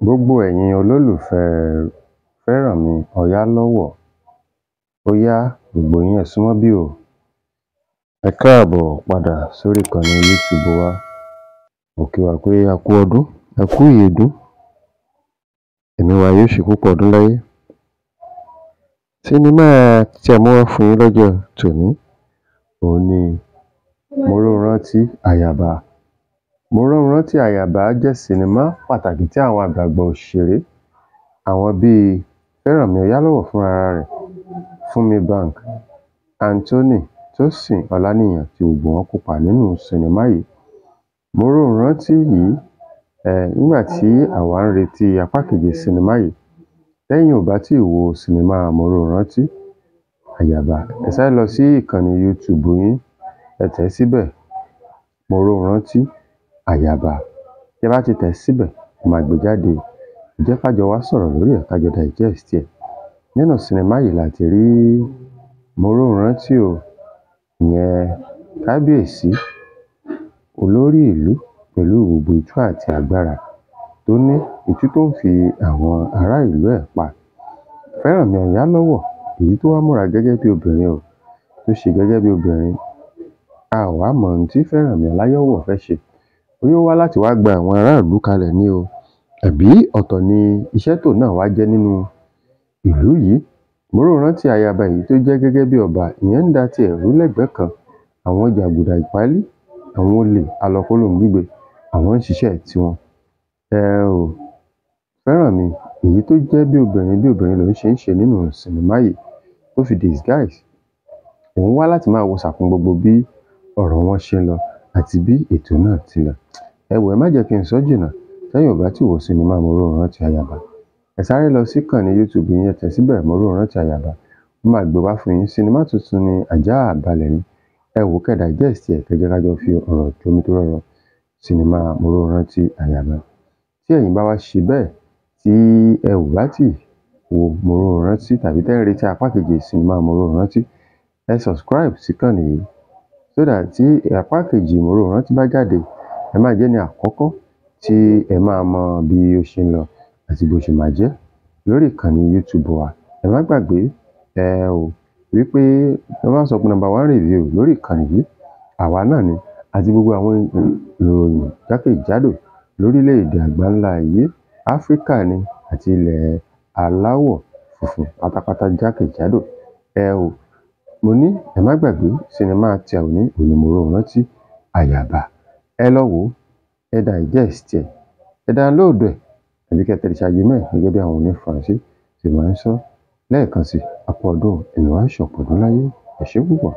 Gbogbo ẹ̀yin olólùfẹ́ Fẹ́rànmi Ọ̀yálọ́wọ́, ó yá, gbogbo yín ẹ súnmọ́ bí o. Ẹ káàbọ̀ padà sórí ìkànnì YouTube wa. Mo kí wa pé a kú ọdún, a kú ìyèdún, ẹ̀mí wa yóò ṣe púpọ̀ ọdún láyé. Sinimá tí a mú wá fún yín lọ́jọ́ tòní òun ni Móròrántí Àyàbá. Móròrántí Àyàbá jẹ́ sinimá pàtàkì tí àwọn àgbààgbà òṣèré, àwọn bíi Fẹ́rànmi Ọ̀yálọ́wọ́ fúnra rẹ̀, Fúnmi Bank, Anthony Tósìn Ọláníyan tí gbogbo wọn kópa nínú sinimá yìí. Móròrántí yìí, nígbà tí àwa ń retí apá kejì sinimá yìí, tẹ́yin ò bá tíì wo sinimá Móròrántí Àyàbá, ẹ sáré lọ sí ìkànnì YouTube yín, ẹ tẹ̀ síbẹ̀, Móròrántí Àyàbá. Tí ẹ bá ti tẹ̀ síbẹ̀, ó máa gbé jáde. Ẹ jẹ́ ká jọ wá sọ̀rọ̀ lórí ẹ̀, ká jọ digest ẹ̀. Nínú sinimá yìí la ti rí Móròrántí o, ìyẹn kábíyèsí olórí ìlú pẹ̀lú gbogbo itú àti agbára tó ní, itú tó ń fi àwọn ará ìlú ẹ̀ pa. Fẹ́rànmi Ọ̀yálọ́wọ́, èyí tó wá múra gẹ́gẹ́ bí obìnrin o, tó ṣe gẹ́gẹ́ bí obìnrin. A ò wá mọ ohun tí Fẹ́rànmi Ọ̀yálọ́wọ́ fẹ́ ṣe. Bóyá ó wá láti wá gba àwọn aráàlú kalẹ̀ ni o, àbí ọ̀tọ̀ ni iṣẹ́ tóun náà wá jẹ́ nínú ìlú yìí. Móròrántí Àyàbá èyí tó jẹ́ gẹ́gẹ́ bí ọba, ìyẹn ń da tiẹ̀ rú lẹ́gbẹ̀ẹ́ kan. Àwọn jàgùdà ìpálí, àwọn olè alọkólóhunkígbe, àwọn ń ṣiṣẹ́ tiwọn. Ẹ ò Fẹ́rànmi èyí tó jẹ́ bí obìnrin lòún ṣe ń ṣe nínú sinimá yìí tó fi disguise. Òun wá láti máa wo sàkún gbogbo bí ọ̀rọ̀ wọn ṣe ń lọ àti bí ètò náà ti lọ. Ẹ wò, ẹ má jẹ́ kí n sọ jìnnà. Tẹ́yin ò bá tíì wo sinimá Móròrántí Àyàbá, ẹ sáré lọ sí ìkànnì YouTube yín, ẹ tẹ̀ síbẹ̀, Móròrántí Àyàbá. Ó máa gbé wá fún yín. Sinimá tuntun ni, àjá àbalẹ̀ ni. Ẹ wò, kẹ́ digest ẹ̀, kẹ́ jẹ́ ká jọ fi ọ̀rọ̀ jomitoro ọ̀rọ̀ sinimá Móròrántí Àyàbá. Tí ẹ̀yin bá wá ṣe bẹ́ẹ̀, tí ẹ ò bá tíì wo Móròrántí tàbí tẹ́ ń retí apá kejì sinimá Móròrántí, ẹ subscribe sí ìkànnì yìí so that tí apá kejì Móròrántí bá jáde, ẹ máa jẹ́ ní àkọ́kọ́ tí ẹ máa mọ bí ó ṣe ń lọ àti bó ṣe máa jẹ́ lórí ìkànnì YouTube wa. Ẹ má gbàgbé ẹ ò wípé wọ́n máa ń sọ pé number one review lórí ìkànnì yìí, àwa náà ni, àti gbogbo àwọn ìròyìn jákèjádò lórílẹ̀-èdè àgbáńlá ayé, Áfríkà ni àti ilẹ̀ aláwọ̀ funfun pátápátá jákèjádò. Ẹ ò mo ní ẹ má gbàgbé sinimá tí a ò ní òní Móròrántí Àyàbá. Ẹ lọ wò ó, ẹ digest ẹ̀, ẹ download ẹ̀, tàbí kẹ́ tẹ̀lé mẹ́ gẹ́gẹ́ bí àwọn oní Faransé ṣe máa ń sọ. Lẹ́ẹ̀kan sí, a kú ọdún, ẹ̀mí wa ṣọ̀pọ̀ ọdún láyé. Ẹ ṣé púpọ̀.